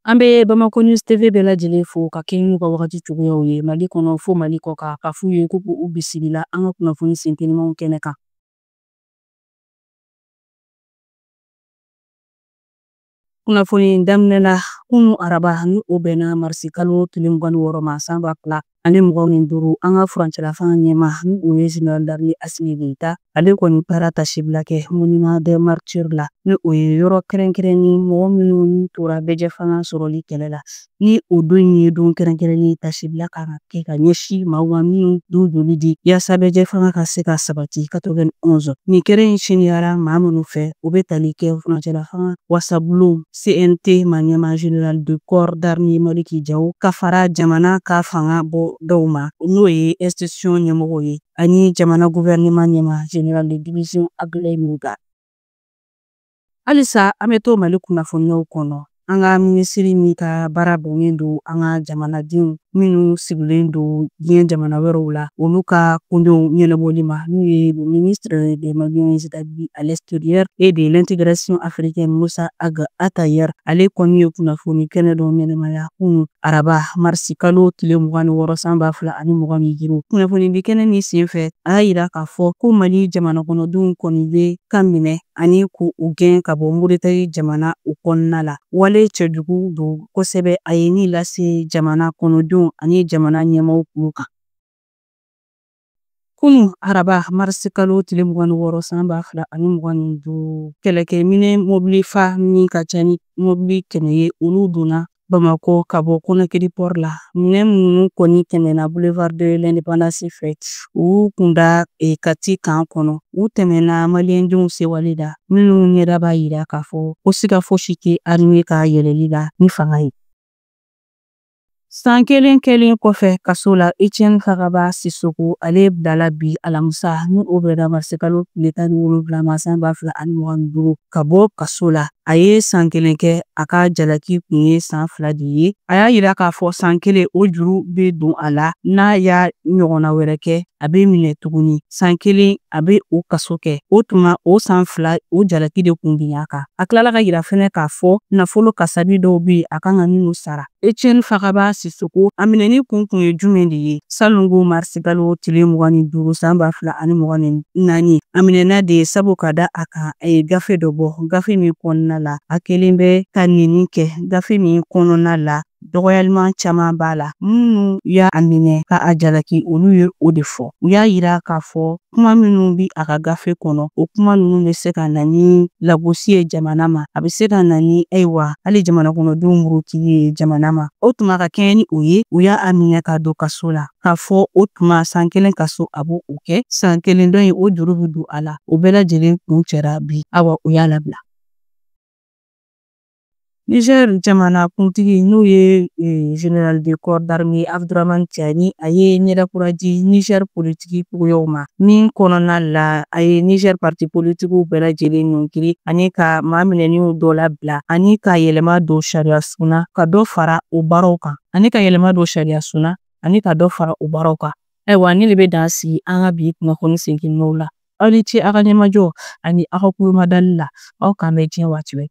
An bɛ Bamako News TV bɛɛ lajɛlen fo ka kɛɲɛ n'u ka wagati cogoyaw ye Mali kɔnɔ fo Mali kɔ kan, k'a f'u ye ko k'u bisimila an ka kunnafoni sentelimanw kɛnɛ kan. Kunnafoni daminɛ la, kunu araba ni o bɛnna marisi kalo tile 26 ma san 2025, an ka furancɛlafanga ɲɛmaa ni o ye général d'armée Asimi Goyita, ale kɔni taara tasibila kɛ monument des martyrs la, ni o ye yɔrɔ kɛrɛnkɛrɛnnen mɔgɔ minnu tora bɛɛjɛfanga sɔrɔli kɛlɛ la. Ni o don in ye don kɛrɛnkɛrɛnnen tasibila kan ka kɛ ka ɲɛsin maaw ma minnu y'u joli di yaasa bɛɛjɛfanga ka se ka sabati 91. Nin kɛnɛ in siniyara maa minnu fɛ, o bɛ tali kɛ furancɛlafanga wasabulon CNT ma ɲɛmaa général de corps d'armée Maliki Jaw ka fara jamana ka fanga bɔ dɔw ma, n'o ye institution ɲɛmɔgɔw ye, ani jamana gouvernement ɲɛmaa général de division Abdoulaye Maïga. Halisa an bɛ to Mali kunnafoniyaw kɔnɔ. An ka minisiri min ka baara bɛnnen don an ka jamanadenw minnu sigilen don diɲɛ jamana wɛrɛw la, olu ka koɲɛw ɲɛnabɔli ma, n'o ye le ministre des Maliens établis à l'extérieur et de l'intégration africaine Moussa Ag Attaher, ale kɔni ye kunnafoni kɛnɛ dɔ ɲɛnamaya kunu araba marisi kalo tile 26 san 2025. Kunnafoni di kɛnɛ min senfɛ, a y'a yira k'a fɔ ko Mali jamana kɔnɔdenw kɔni bɛ ka minɛ ani k'u gɛn ka bɔ Moritani jamana o kɔnɔna la. Wale cɛjugu don kosɛbɛ, a ye min lase jamana kɔnɔdenw ani jamana ɲɛmaaw tulo kan. Kunu araba marisi kalo tile 26 san 2025, kɛlɛkɛminɛ mobili fa min ka ca ni mobili 100 ye, olu donna Bamakɔ ka bɔ Conakry port la. Minɛn minnu kɔni tɛmɛna boulevard de l'indépendance fɛ, u kunda Kati kan kɔnɔ. U tɛmɛna maliyɛndenw sewale la, minnu ɲɛda b'a yira k'a fɔ ko siga fosi tɛ armée ka yɛlɛli la ni fanga ye. San kelen kɛlen kɔfɛ kaso la, Etienne Fakaba Sisoko, ale bilala bi alamisa ni o bɛnna marisikalo tile 17 ma san 2025 ka bɔ kaso la. A ye san kelen kɛ, a ka jalaki kun ye san 2 de ye. A y'a yira k'a fɔ san kelen o juru bɛ don a la, n'a y'a ɲɔgɔnna wɛrɛ kɛ a bɛ minɛ tuguni. San kelen a bɛ o kaso kɛ, o tuma o san 2 o jalaki de kun binna a kan. A tilala ka yira fɛnɛ k'a fɔ nafolo kasabi dɔw bɛ yen a kan ka minnu sara. Etienne Fakaba Sisoko a minɛni kun ye jumɛn de ye? Salongo marisikalo tile 25 san 2024, a minɛna de sabu ka da a kan a ye gafe dɔ bɔ, gafe min kɔnɔna la a kɛlen bɛ ka nɛni kɛ, gafe min kɔnɔna la dɔgɔyalima caman b'a la. Minnu y'a minɛ ka a jalaki, olu ye o de fɔ. U y'a yira k'a fɔ kuma minnu bi a ka gafe kɔnɔ, o kuma ninnu bɛ se ka na ni lagosi ye jamana ma, a bɛ se ka na ni ayiwa hali jamana kɔnɔdenw murutili ye jamana ma. O tuma ka kɛɲɛ ni o ye, u y'a minɛ ka don kaso la, k'a fɔ o tuma san kelen kaso a b'o kɛ, san kelen dɔ in o juru bɛ don a la. O bɛɛ lajɛlen kun cɛra bi, awa u y'a labila. Niger jamana kuntigi n'o ye général de corps d'armée Abdourahamane Tiani, a ye ɲɛda kura di Niger politiki cogoyaw ma, min kɔnɔna la a ye Niger parti politikiw bɛɛ lajɛlen ɲɔngiri ani ka maa minɛnenw dɔ labila ani ka yɛlɛma don sariya sun na ka dɔ fara o baaraw kan, ani ka yɛlɛma don sariya sun na ani ka dɔ fara o baaraw kan. Ayiwa, ni de bɛ dan sigi an ka bi kunnafoni senkelimaw la. Aw ni ce aw ka ɲɛmajɔ ani aw ka kulomadali la. Aw k'an bɛn diɲɛ waati wɛrɛ.